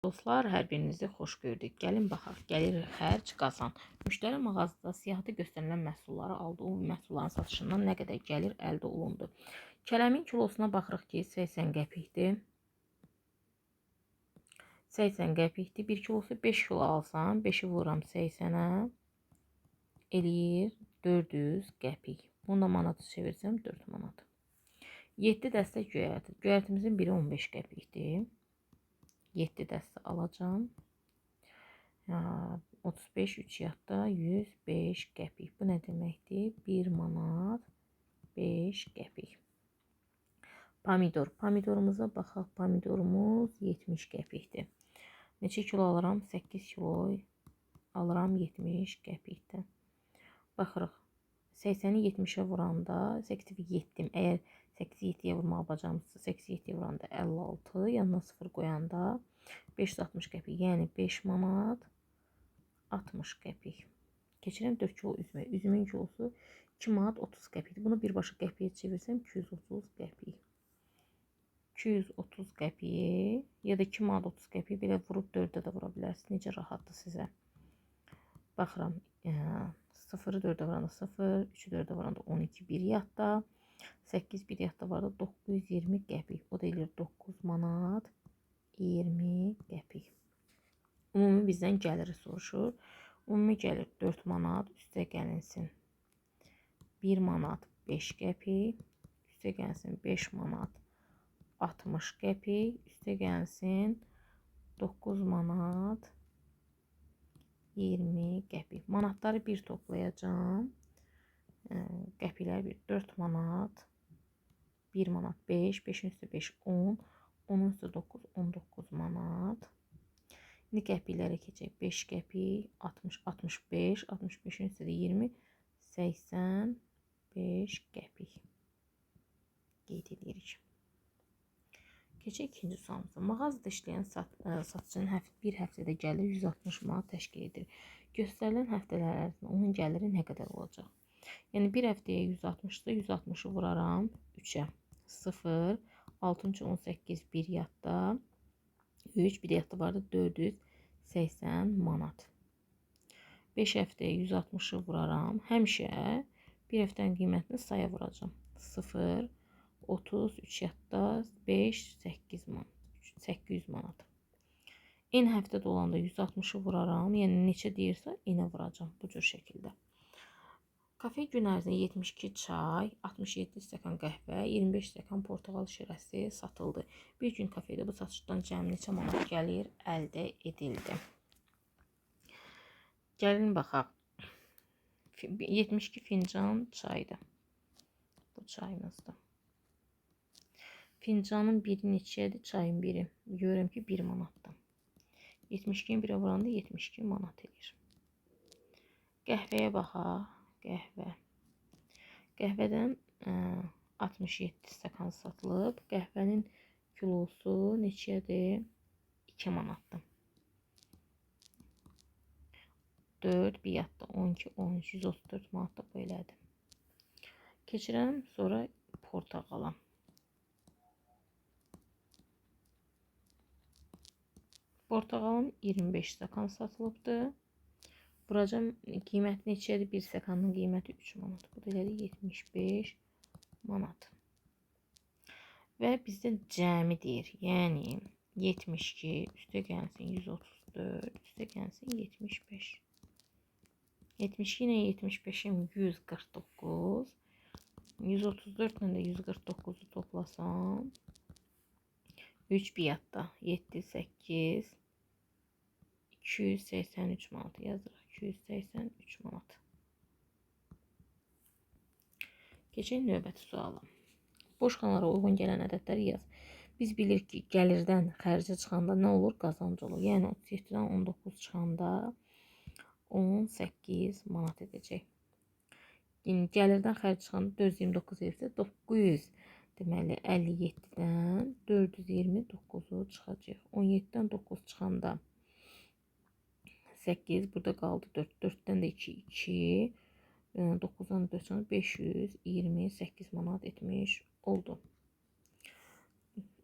Dostlar, hər birinizi xoş gördük. Gəlin baxaq, gəlir, xərc, qazan. Müştəri mağazada siyahıda göstərilən məhsulları aldı. O məhsulların satışından nə qədər gəlir əldə olundu. Kələmin kilosuna baxırıq ki, 80 qəpikdir. 80 qəpikdir. 1 kilosu 5 kilo alsam, 5-i vururam 80-ə. Eləyir 400 qəpik. Bunu da manata çevirsəm 4 manat. 7 dəstə göyərti. Göyərtimizin biri 15 qəpikdir. 7 dəstə alacağam. 35 3 yadda 105 qəpik. Bu nə deməkdir? 1 manat 5 qəpik. Pomidor. Pomidorumuza baxaq. Pomidorumuz 70 qəpikdir. Neçə kilo alıram? 8 kilo alıram 70 qəpikdir. Baxırıq. 80-i 70-ə vuranda 8-i 7. Əgər 8-i 7-yə vurmağı bacarmısınızsa 8-i 7-yə vuranda 56, yanına 0 qoyanda 560 qəpik, yəni 5 manat 60 qəpik. Keçirəm 4 kilo üzümə. Üzümün kilosu 2 manat 30 qəpikdir. Bunu birbaşa qəpiyə çevirsəm 230 qəpik. 230 qəpiyi ya da 2 manat 30 qəpiyi belə vurub 4-də də vura bilərsiniz. Necə rahatdır sizə. Baxıram, 0-ı 4-ə vuranda 0, 3-ü 4-ə vuranda 12, 1 yadda. 8 bir yadda var da 920 qəpik. O da eləyir 9 manat 20 qəpik. Ümumi bizdən gəliri soruşur. Ümumi gəlir 4 manat üstə gəlinsin 1 manat 5 qəpik. Üstə gəlsin 5 manat 60 qəpik. Üstə gəlsin 9 manat 20 qəpik. Manatları bir toplayacağam. Qəpiklər bir 4 manat, 1 manat 5, 5-in üstə 5, 10, 10-un üstə 9, 19 manat. İndi qəpiklərə keçək. 5 qəpik, 60, 65, 65-in üstə də 20, 85 qəpik qeyd edirik. Keçək ikinci sualımıza. Mağazada işləyən satıcının bir həftədə gəlir 160 manat təşkil edir. Göstərilən həftələr ərzində onun gəliri nə qədər olacaq? Yəni bir həftəyə 160-da 160-ı vuraram 3-ə. 0, 6, 18, 1 yadda, 3, bir yadda var da 480 manat. 5 həftəyə 160-ı vuraram. Həmişə bir həftənin qiymətini saya vuracağam. 0, 30, 3 yadda, 5, 8 manat, 800 manat. En həftədə olanda 160-ı vuraram. Yəni neçə deyirsə, enə vuracağam bu cür şəkildə. Kafe gün ərzində 72 çay, 67 stəkan qəhvə, 25 stəkan portağal şirəsi satıldı. Bir gün kafedə bu satışdan cəmi neçə manat gəlir əldə edildi? Gəlin baxaq. 72 fincan çaydır. Bu çayımızdır. Fincanın biri neçədir? Çayın biri. Görürəm ki, 1 manatdır. 72-ni 1-ə vuranda 72 manat eləyir. Qəhvəyə baxaq. Qəhvə. Qəhvədən 67 stəkan satılıb. Qəhvənin kilosu neçədir? 2 manatdır. 4, bir yadda 12, 13, 134 manat da belədir. Keçirəm sonra portağala. Portağalın 25 stəkan satılıbdır. Vuracağım qiyməti neçədir? Bir stəkanın qiyməti 3 manat. Bu da elədir 75 manat. Və bizdə cəmi deyir. Yəni 72 üstə gəlsin 134, üstə gəlsin 75. 72 ilə 75-im 149. 134 ilə də 149-u toplasam 3 bir yadda 7, 8, 283 manat yazırıq. 283 manat. Keçək növbəti suala. Boş xanalara uyğun gələn ədədləri yaz. Biz bilirik ki, gəlirdən xərcə çıxanda nə olur? Qazanc olur. Yəni 37-dən 19 çıxanda 18 manat edəcək. Yəni gəlirdən xərc çıxanda 429 edirsə 900, deməli 57-dən 429-u çıxacaq. 17-dən 9 çıxanda 8, burada qaldı 4, 4-dən də 2, 2, 9-dan 4 çıxanda 528 manat etmiş oldu.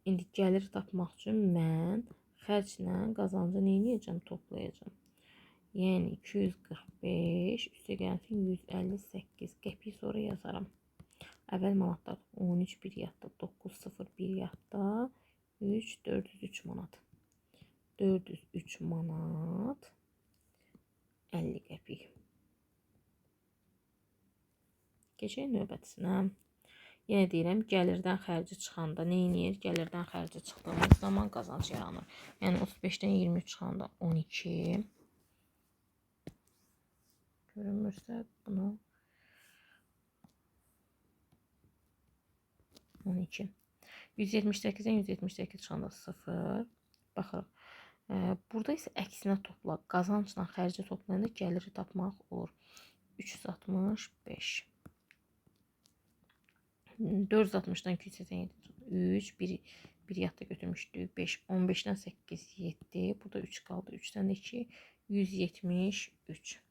İndi gəlir tapmaq üçün mən Xərclə qazancı nə edəcəm? Toplayacağam. Yəni 245 üstə gəlsin 158. Qəpik sonra yazaram. Əvvəl manatlar 13 bir yadda, 9 0 bir yadda, 3 403 manat. 403 manat 50 qəpik. Keçək növbətisinə. Yenə deyirəm, gəlirdən xərci çıxanda nə edir? Gəlirdən xərci çıxdığımız zaman qazanc yaranır. Yəni 35-dən 23 çıxanda 12. Görünmürsə bunu 12. 178-dən 178 çıxanda 0. Baxırıq. Burada isə əksinə topla. Qazancla xərci toplayanda gəliri tapmaq olur. 365. 460-dan 287 3, 1 yadda götürmüşdük. 5, 15-dən 8, 7. Burada 3 qaldı. 3-dən də 2, 173.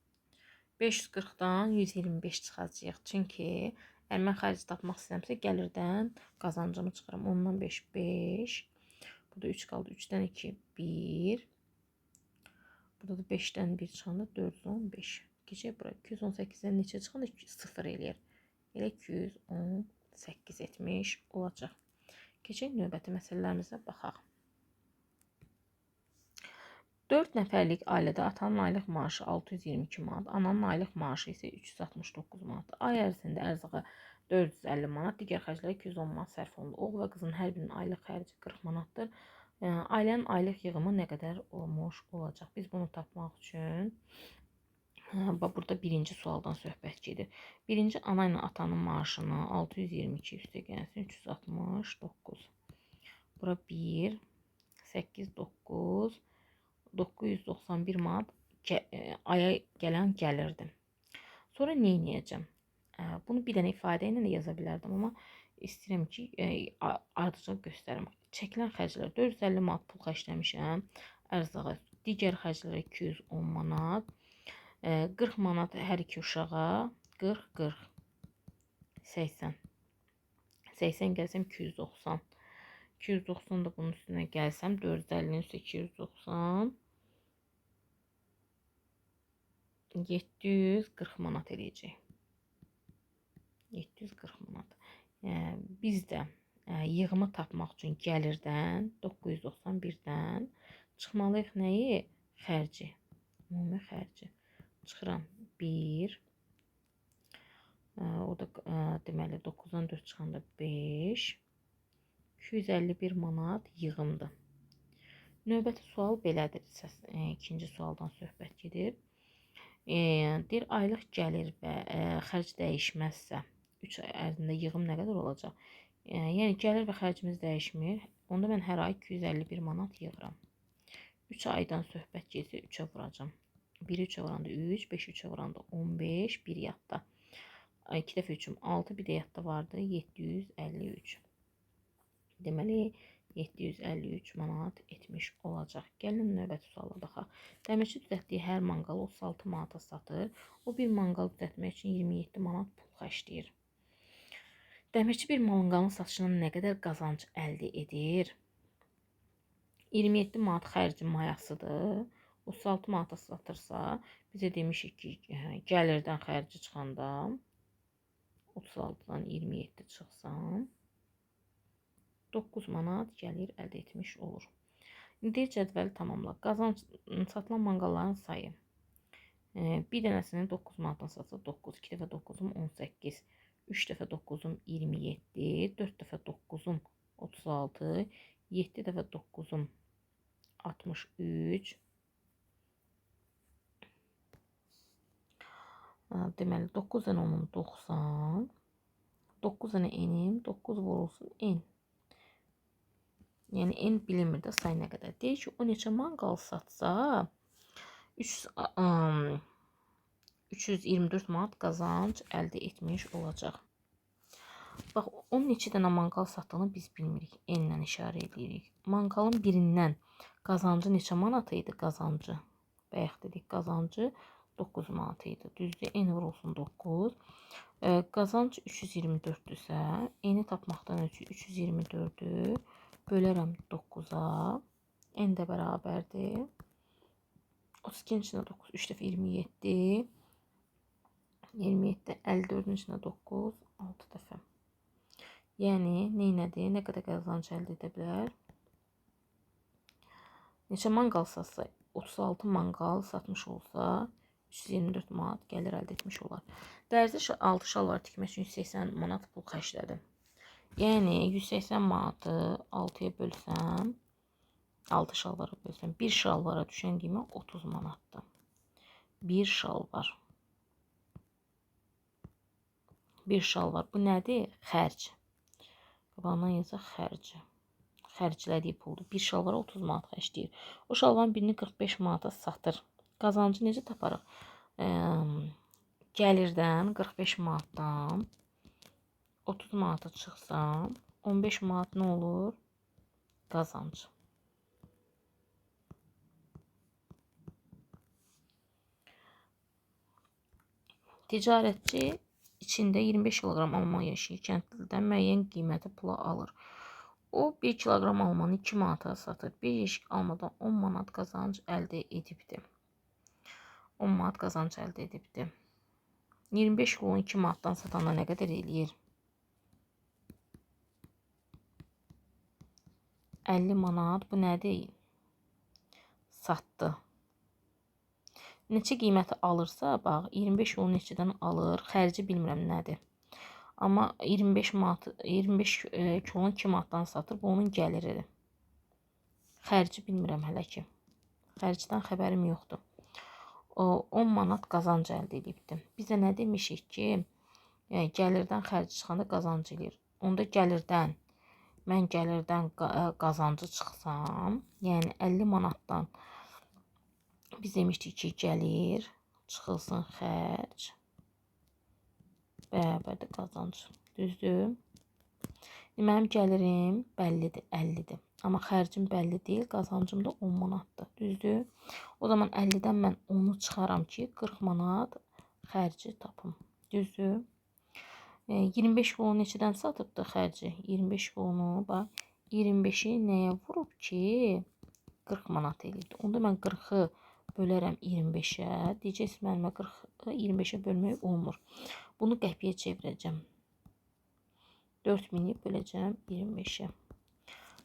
540-dan 125 çıxacaq. Çünki əgər mən xərci tapmaq istəyirəmsə, gəlirdən qazancımı çıxıram. 10-dan 5, 5. Burada 3 qaldı. 3-dən 2, 1. Burada da 5-dən 1 çıxanda 415. Keçək bura. 218-dən neçə çıxanda 0 eləyir. Elə 218 etmiş olacaq. Keçək növbəti məsələlərimizə baxaq. 4 nəfərlik ailədə atanın aylıq maaşı 622 manat, ananın aylıq maaşı isə 369 manat. Ay ərzində ərzağa 450 manat, digər xərclərə 210 manat sərf olunur. Oğul və qızın hər birinin aylıq xərci 40 manatdır. Ailənin aylıq yığımı nə qədər olmuş olacaq? Biz bunu tapmaq üçün burada birinci sualdan söhbət gedir. Birinci ana ilə atanın maaşını 622 üstə gəlsin 369. Bura 1, 8, 9, 991 manat aya gələn gəlirdi. Sonra nə edəcəm? Bunu bir dənə ifadə ilə də yaza bilərdim, amma istəyirəm ki, ardıcıl göstərim. Çəkilən xərclər 450 manat pul xərcləmişəm ərzağa, digər xərclərə 210 manat. 40 manat hər iki uşağa, 40, 40, 80. 80 gəlsəm 290. 290 da bunun üstünə gəlsəm 450-nin üstə 290. 740 manat eləyəcək. 740 manat. Biz də yığımı tapmaq üçün gəlirdən 991-dən çıxmalıyıq nəyi? Xərci. Ümumi xərci. Çıxıram 1. O da deməli 9-dan 4 çıxanda 5. 251 manat yığımdır. Növbəti sual belədir. İkinci sualdan söhbət gedir. Deyir, aylıq gəlir və xərc dəyişməzsə 3 ay ərzində yığım nə qədər olacaq? Yəni gəlir və xərcimiz dəyişmir. Onda mən hər ay 251 manat yığıram. 3 aydan söhbət gedirsə 3-ə vuracam. 1-i 3-ə vuranda 3, 5-i 3-ə vuranda 15, 1 yadda. 2 dəfə 3-üm 6, bir də yadda vardı 753. Deməli 753 manat etmiş olacaq. Gəlin növbəti suala baxaq. Dəmirçi düzəltdiyi hər manqalı 36 manata satır. O bir manqal düzəltmək üçün 27 manat pul xərcləyir. Dəmirçi bir manqalın satışından nə qədər qazanc əldə edir? 27 manat xərci mayasıdır. 36 manata satırsa, bizə demişik ki, gəlirdən xərci çıxanda 36-dan 27 çıxsan 9 manat gəlir əldə etmiş olur. İndi cədvəli tamamla. Qazanc satılan manqalların sayı. Bir dənəsini 9 manatdan satsa 9, 2 dəfə 9-um 18, 3 dəfə 9-um 27, 4 dəfə 9-um 36, 7 dəfə 9-um 63. Deməli 9 dənə 10-um 90, 9 dənə n-im 9 vurulsun n. Yəni n bilinmir də say nə qədər. Deyir ki, o neçə manqal satsa 324 manat qazanc əldə etmiş olacaq. Bax, onun neçə dənə manqal satdığını biz bilmirik. N-lə işarə edirik. Manqalın birindən qazancı neçə manat idi? Qazancı. Bayaq dedik, qazancı 9 manat idi. Düzdür, N vurulsun 9. Qazanc 324-dürsə, N-i tapmaqdan ötürü 324-ü bölərəm 9-a. N də bərabərdir. 32-nin içində 9, 3 dəfə 27. 27, 54-ün içində 9, 6 dəfə. Yəni, neynədir? Nə qədər qazanc əldə edə bilər? Neçə manqal satsa, 36 manqal satmış olsa, 324 manat gəlir əldə etmiş olar. Dərzi 6 şalvar tikmək üçün 180 manat pul xərclədi. Yəni, 180 manatı 6-ya bölsəm, 6 şalvara bölsəm, bir şalvara düşən qiymət 30 manatdır. Bir şalvar. Bir şalvar. Bu nədir? Xərc. Qabağından yazaq xərci. Xərclədiyi puldur. Bir şalvara 30 manat xərcləyir. O şalvarın birini 45 manata satır. Qazancı necə taparıq? Gəlirdən 45 manatdan 30 manata çıxsam 15 manat nə olur? Qazanc. Ticarətçi içində 25 kiloqram alma yeşiyi kəndlidən müəyyən qiymətə pula alır. O 1 kiloqram almanı 2 manata satır. Bir yeşik almadan 10 manat qazanc əldə edibdir. 10 manat qazanc əldə edibdir. 25 kilonu 2 manatdan satanda nə qədər eləyir? 50 manat. Bu nədir? Satdı. Neçə qiyməti alırsa, bax, 25 kilonu neçədən alır? Xərci bilmirəm nədir. Amma 25 manat, 25 kilonu 2 manatdan satır. Bu onun gəliridir. Xərci bilmirəm hələ ki. Xərcdən xəbərim yoxdur. O 10 manat qazanc əldə edibdir. Bizə nə demişik ki, yəni gəlirdən xərci çıxanda qazanc eləyir. Onda gəlirdən, mən gəlirdən qazancı çıxsam, yəni 50 manatdan biz demişdik ki, gəlir, çıxılsın xərc, bərabərdir qazanc. Düzdür? Mənim gəlirim bəllidir, 50-dir. Amma xərcim bəlli deyil, qazancım da 10 manatdır. Düzdür? O zaman 50-dən mən 10-u çıxaram ki, 40 manat xərci tapım. Düzdür? 25 kilonu neçədən satıbdır xərci? 25 kilonu, bax, 25-i nəyə vurub ki, 40 manat eləyibdir. Onda mən 40-ı bölərəm 25-ə. Deyəcəksiniz, mənimə 40-ı 25-ə bölmək olmur. Bunu qəpiyə çevirəcəm. 4000-i böləcəm 25-ə.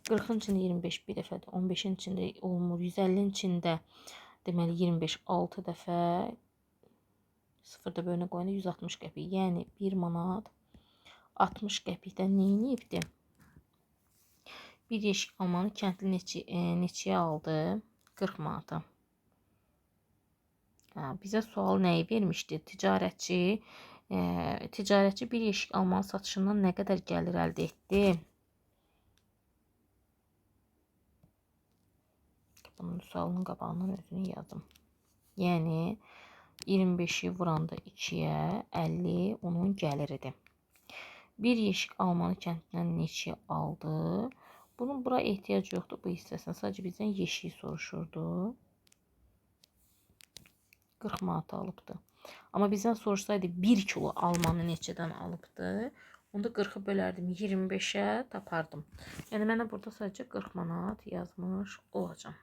40-ın içində 25 bir dəfədir. 15-in içində olmur. 150-nin içində deməli 25 6 dəfə 0-da bölünə qoyanda 160 qəpik. Yəni 1 manat 60 qəpikdən nə eləyibdir? Bir yeşik almanı kəndli neçəyə aldı? 40 manata. Hə, bizə sual nəyi vermişdi? Ticarətçi bir yeşik almanın satışından nə qədər gəlir əldə etdi? Bunun sualının qabağından özünü yazım. Yəni 25-i vuranda 2-yə 50 onun gəliridir. Bir yeşik almanı kənddən neçəyə aldı? Bunun bura ehtiyacı yoxdur bu hissəsinə. Sadəcə bizdən yeşiyi soruşurdu. 40 manat alıbdı. Amma bizdən soruşsaydı 1 kilo almanı neçədən alıbdı? Onda 40-ı bölərdim 25-ə tapardım. Yəni mənə burada sadəcə 40 manat yazmış olacağam.